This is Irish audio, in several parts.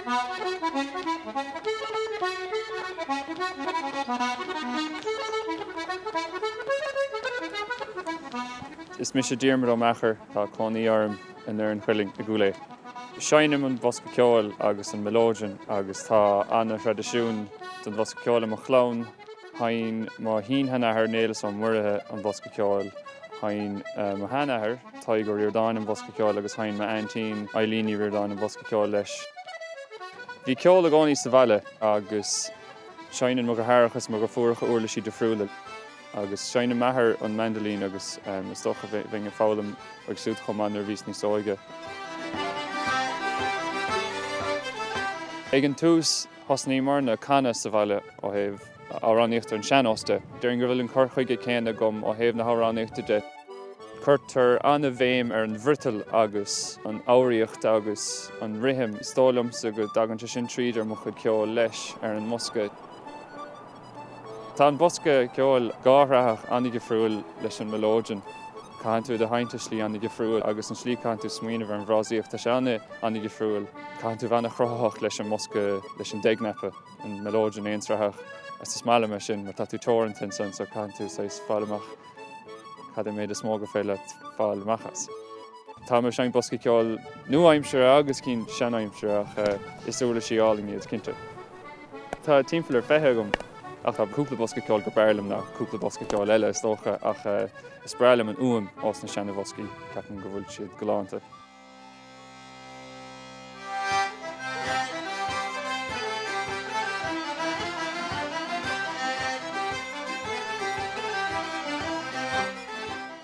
Is mise Diarmuid Ó Meachair, tá cónaí orm i nDoire an Chuilinn i gCúil Aodha. Seinnim an bosca ceoil agus an mileoidean agus tá ana-thraidisiún den bhosca ceoil i mo chlann. Sheinn mo shin-sheanathair Néileas Ó Muirithe an bosca ceoil, sheinn mo sheanathair Tadhg Ó Ríordáin an bosca ceoil agus sheinn m'aintín Eileen Ní Ríordáin an bosca ceoil leis. Bhí ceol i gcónaí sa bhaile agus seinneann mo dheartháireacha is mo dheirfiúracha uirlisí difriúla agus seinneann m'athair an mandolin agus is dócha bheinn ag foghlaim uaidh siúd chomh maith nuair a bhíos níos óige. Ag an tús thosnaíomarna ag canadh sa bhaile ó thaobh amhránaíocht ar an sean-nós de. Déarfainn go bhfuil an cur chuige céanna agam ó thaobh na hamhránaíochta de. Cuirtear an-bhéim ar an bhfriotal agus an fhoghraíocht agus an rithim. Is dóigh liomsa go dtagann sé sin tríd ar mo chuid ceoil leis ar an mbosca. Tá an bosca ceoil dháthraitheach an-dhifriúil leis an mileoidean. Caitheann tú iad a sheinnt i slí an-dhifriúil agus an slí caitheann tú smaoineamh ar an bhfrásaíocht, tá sé an-dhifriúil. Caitheann tú bheith an-chruthaitheach leis an mbosca, leis an deichnaipe. an mileoidean aonsraitheach agus is maith liom é sin mar tá tú teoranta ansan so caitheann tú saghas fáil amach cad é an méid is mó gur féidir leat fáil amach as. Tá mé ag seinnt boscaí ceoil nua-aimseartha agus cinn sean-aimseartha ach is uirlisí álainn iad cinnte. Tá timpeall ar 20 agam ach tá cúpla bosca ceoil gur b'fhearr liom ná cúpla bosca ceoil eile is dócha ach is breá liom an fhuaim ós na seana-bhoscaí, ceapaim go bhfuil siad galánta.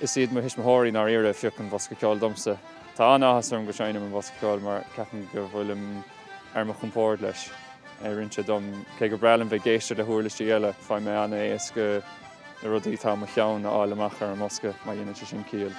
Is iad mo thuismitheoirí i ndáiríre a phioc an bosca ceoil domsa. Tá an-áthas orm go seinnim an bosca ceoil mar ceapaim go bhfuilim ar mo chompord leis. Oireann sé dom, cé gur breá liom bheith ag éisteacht le huirlisí eile, faighim é an-éasca na rudaí atá i mo cheann a fháil amach ar an mbosca, má dhéanann sé sin ciall.